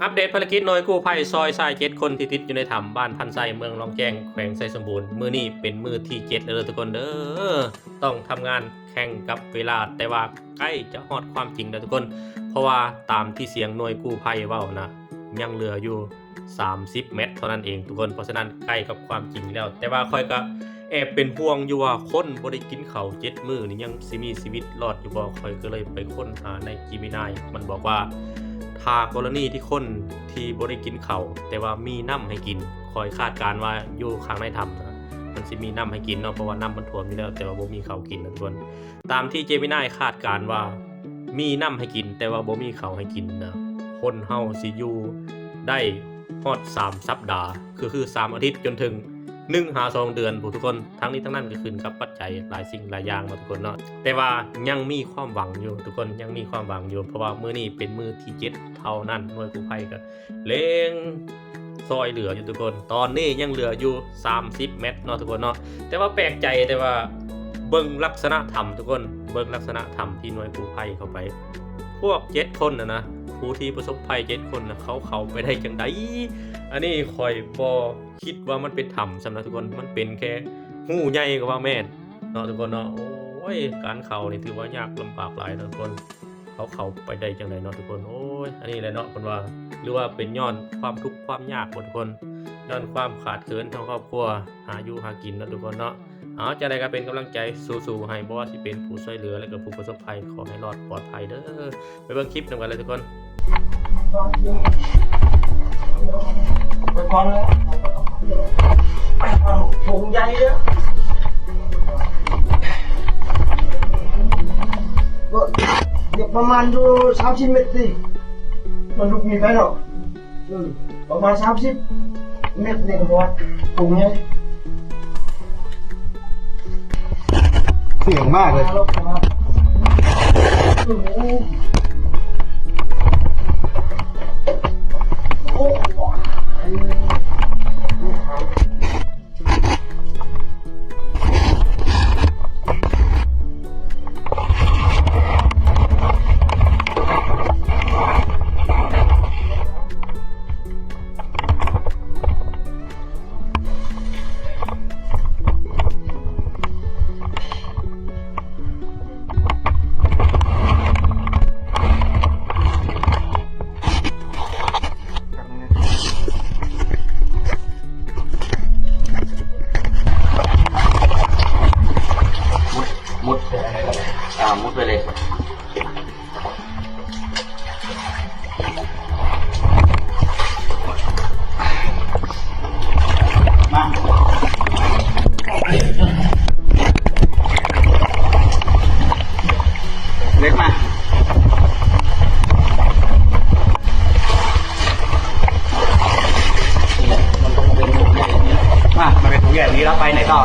ອັບເດດພາລະກິດໜ່ວຍກູ້ໄພຊ່ອຍຊາຍເຈັດຄົນທີ່ຕິດຢູ່ໃນຖ້ຳບ້ານພັນໄຊ ເມືອງລອງແຈ້ງ ແຂວງໄຊສົມບູນ. ມື້ນີ້ເປັນມື້ທີເຈັດແລ້ວເດີທຸກຄົນເດີ ຕ້ອງທຳງານແຂ່ງກັບເວລາ ແຕ່ວ່າໃກ້ຈະຮອດຄວາມຈິງແລ້ວທຸກຄົນ ເພາະວ່າຕາມທີ່ສຽງໜ່ວຍກູ້ໄພເວົ້ານະ ຍັງເຫຼືອຢູ່ສາມສິບແມັດເທົ່ານັ້ນເອງທຸກຄົນ. ເພາະສະນັ້ນໃກ້ກັບຄວາມຈິງແລ້ວ ແຕ່ວ່າຂ້ອຍກະ ແອບເປັນຫ່ວງຢູ່ວ່າຄົນບໍ່ໄດ້ກິນເຂົ້າເຈັດມື້ນີ້ຍັງຊິມີຊີວິດລອດຢູ່ບໍ່? ຂ້ອຍກໍເລີຍໄປຄົ້ນຫາໃນ Gemini ມັນບອກວ່າ ຖ້າກໍລະນີທີ່ຄົນທີ່ບໍ່ໄດ້ກິນເຂົ້າ ແຕ່ວ່າມີນ້ຳໃຫ້ກິນ ຂ້ອຍຄາດການວ່າຢູ່ຂ້າງໃນຖ້ຳນະ ມັນຊິມີນ້ຳໃຫ້ກິນເນາະ ເພາະວ່ານ້ຳມັນຖ້ວມຢູ່ແລ້ວ ແຕ່ວ່າບໍ່ມີເຂົ້າກິນນະທຸກຄົນ. ຕາມທີ່ Gemini ຄາດການວ່າ ມີນ້ຳໃຫ້ກິນ ແຕ່ວ່າບໍ່ມີເຂົ້າໃຫ້ກິນນະ ຄົນເຮົາຊິຢູ່ໄດ້ຮອດສາມສັບດາ ຄື ຄືສາມອາທິດ ຈົນເຖິງໜຶ່ງຫາສອງເດືອນພຸ້ນທຸກຄົນ. ທັງນີ້ທັງນັ້ນກໍຂຶ້ນກັບປັດໄຈຫຼາຍສິ່ງຫຼາຍຢ່າງເນາະທຸກຄົນເນາະ ແຕ່ວ່າຍັງມີຄວາມຫວັງຢູ່ທຸກຄົນ ຍັງມີຄວາມຫວັງຢູ່ ເພາະວ່າມື້ນີ້ເປັນມື້ທີເຈັດເທົ່ານັ້ນ ໜ່ວຍກູ້ໄພກໍ ເລັ່ງຊ່ອຍເຫຼືອຢູ່ທຸກຄົນ. ຕອນນີ້ຍັງເຫຼືອຢູ່ສາມສິບແມັດເນາະທຸກຄົນເນາະ ແຕ່ວ່າແປກໃຈ ແຕ່ວ່າເບິ່ງລັກສະນະຖ້ຳທຸກຄົນ ເບິ່ງລັກສະນະຖ້ຳທີ່ໜ່ວຍກູ້ໄພເຂົ້າໄປ ພວກເຈັດຄົນນະນະ ຜູ້ທີ່ປະສົບໄພເຈັດຄົນນະ ເຂົາເຂົ້າໄປໄດ້ຈັ່ງໃດ? ອັນນີ້ຂ້ອຍບໍ່ຄິດວ່າມັນເປັນຖ້ຳຊ້ຳນະທຸກຄົນ ມັນເປັນແຄ່ຮູໃຫຍ່ກໍວ່າແມ່ນເນາະທຸກຄົນເນາະ. ໂອ້ຍ ການເຂົ້ານີ້ຖືວ່າຍາກລຳບາກຫຼາຍເນາະທຸກຄົນ. ເຂົາເຂົ້າໄປໄດ້ຈັ່ງໃດເນາະທຸກຄົນ. ໂອ້ຍ ອັນນີ້ແຫຼະເນາະ ເພິ່ນວ່າ ຫຼືວ່າເປັນຍ້ອນຄວາມທຸກຄວາມຍາກບໍ່ທຸກຄົນ ຍ້ອນຄວາມຂາດເຂີນທາງຄອບຄົວ ຫາຢູ່ຫາກິນເນາະທຸກຄົນເນາະ. ເອົາ ຈັ່ງໃດກໍເປັນກຳລັງໃຈສູ້ໆໃຫ້ ບໍ່ວ່າຊິເປັນຜູ້ຊ່ວຍເຫຼືອ ແລະກໍຜູ້ປະສົບໄພ ຂໍໃຫ້ລອດປອດໄພເດີ. ໄປເບິ່ງຄລິບນຳກັນເລີຍທຸກຄົນ. ໄປກ່ອນເລີຍ ຖົງໃຫຍ່ເດີ ປະມານຢູ່ສາມສິບແມັດຕິ ມັນລຸກນີ້ໄປເນາະ. ເອີ ປະມານສາມສິບແມັດນີ້ກໍພໍ ຖົງໃຫຍ່ ສຽງມາກເລີຍ. ໂອ້ໂຫ. ມຸດ ມຸດ ອ່າ ມຸດໄປເລີຍ. ມາ ເລັກມາ ມາ ມັນເປັນທຸງແຍກນີ້ ແລ້ວໄປໄຫນຕໍ່?